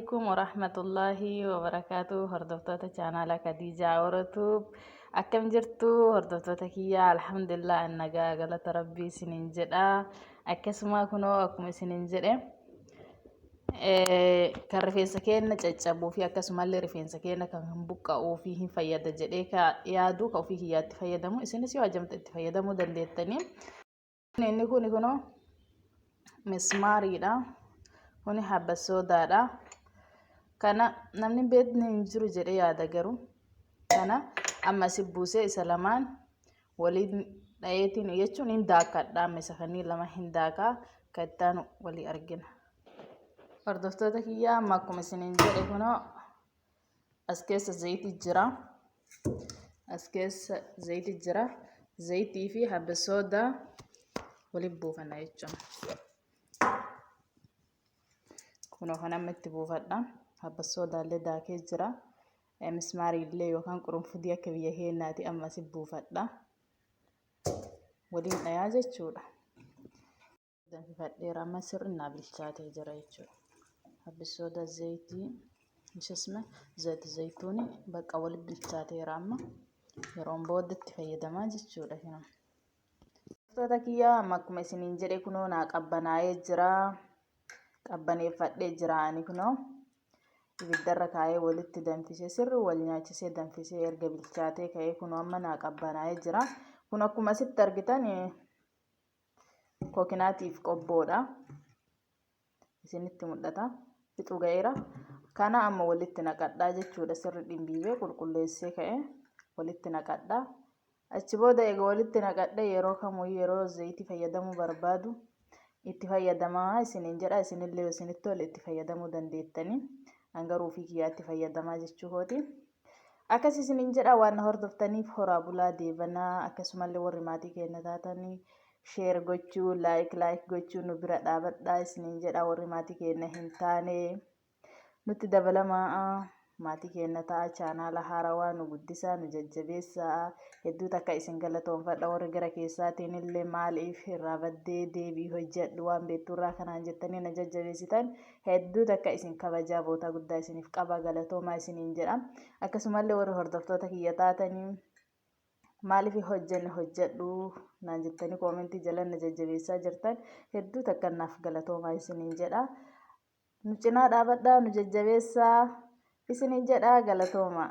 alaikum warahmatullahi wabarakaatu. Hordoftoota chaanaala Khadiijaa Orotuub, akkam jirtu hordoftoota kiyyaa? Alhamdulillah, nagaa galata rabbii isiniin jedha. Akkasuma kunoo akkuma isiniin jedhe, kan rifeensa keenya caccabuu fi akkasumallee rifeensa keenya kan buqqa'uu fi hin fayyada jedhee ka yaadu, ka ofii kiyyaatti fayyadamu, isinis yoo ajamte itti fayyadamuu dandeettanii. Inni kun kunoo mismaariidha. Kuni habbasoodaadha. Kana namni beekni hin jiru jedhee yaada, garuu kana amma asi buusee isa lamaan waliin dhayeetiin jechuun hin daakadha. Amma isa kanneen lama hin daakaa, kan itti aanu walii argina. Hordoftoota kiyyaa, amma akkuma isiniin jedhe kunoo as keessa zayitii jira. As keessa zayitii jira. Zayitii fi habbasoodaa waliin buufanna jechuudha. Kunoo kan amma itti buufadha. Habbasoodaa daakee jira. Mismaarii illee yookaan qurunfudii akka biyya keenyaati amma asi buufadha. Waliin dhayaa jechuudha. Danfifadheera, amma sirnaa bilchaatee jira jechuudha. Habbisooda, zayitii, isisme zayiti zayituuni bakka wali bilchaateera, amma yeroon booda itti fayyadamaa jechuudha. Hordoftoota kiyyaa, amma akkuma isiniin jedhe kunoo naa qabbanaa'ee jira. Qabbaneeffadhee jira. Ani kunoo ibiddarra kaa'ee walitti danfisee, sirri wal nyaachisee danfisee, erga bilchaatee ka'ee kunoo amma naa qabbanaa'ee jira. Kun akkuma asitti argitan coconutii fi qobboodha. Isinitti mul'ata. Fixuu ga'eera. Kana amma walitti naqadhaa jechuudha. Sirri dhimbiibee qulqulleessee ka'ee walitti naqadhaa. Achi booda eega walitti naqadhee, yeroo kamuu yeroo zayitii fayyadamuu barbaadu itti fayyadamaa isiniin jedha. Isinillee yoo isinitti tole itti fayyadamuu dandeettanii. An garuu ofii kiyyaatti fayyadamaa jechuu kooti. Akkas isiniin jedha. Waan na hordoftaniif horaa bulaa deebanaa. Akkasumallee warri maatii keenya taatanii share gochuu, like like gochuu nu bira dhaabadhaa isiniin jedha. Warri maatii keenya hin taane nutti dabalamaa, maatii keenya ta'a, chaanaala haarawaa nu guddisaa, nu jajjabeessaa. Hedduu takka isin galatoonfadha. Warri gara keessaatiin illee maaliif irraa baddee, deebii hojjedhu, waan beekturraa kanaan jettanii na jajjabeessitan, hedduu takka isin kabajaa, bootaa guddaa isiniif qaba, galatoomaa isiniin jedha. Akkasumallee warri hordoftoota kiyya taatanii maaliif hojjenne, hojjedhu naan jettanii commentii jala na jajjabeessaa jirtan, hedduu takka naaf galatoomaa isiniin jedha. Nu cinaa dhaabadhaa, nu jajjabeessaa isiniin jedha, galatooma.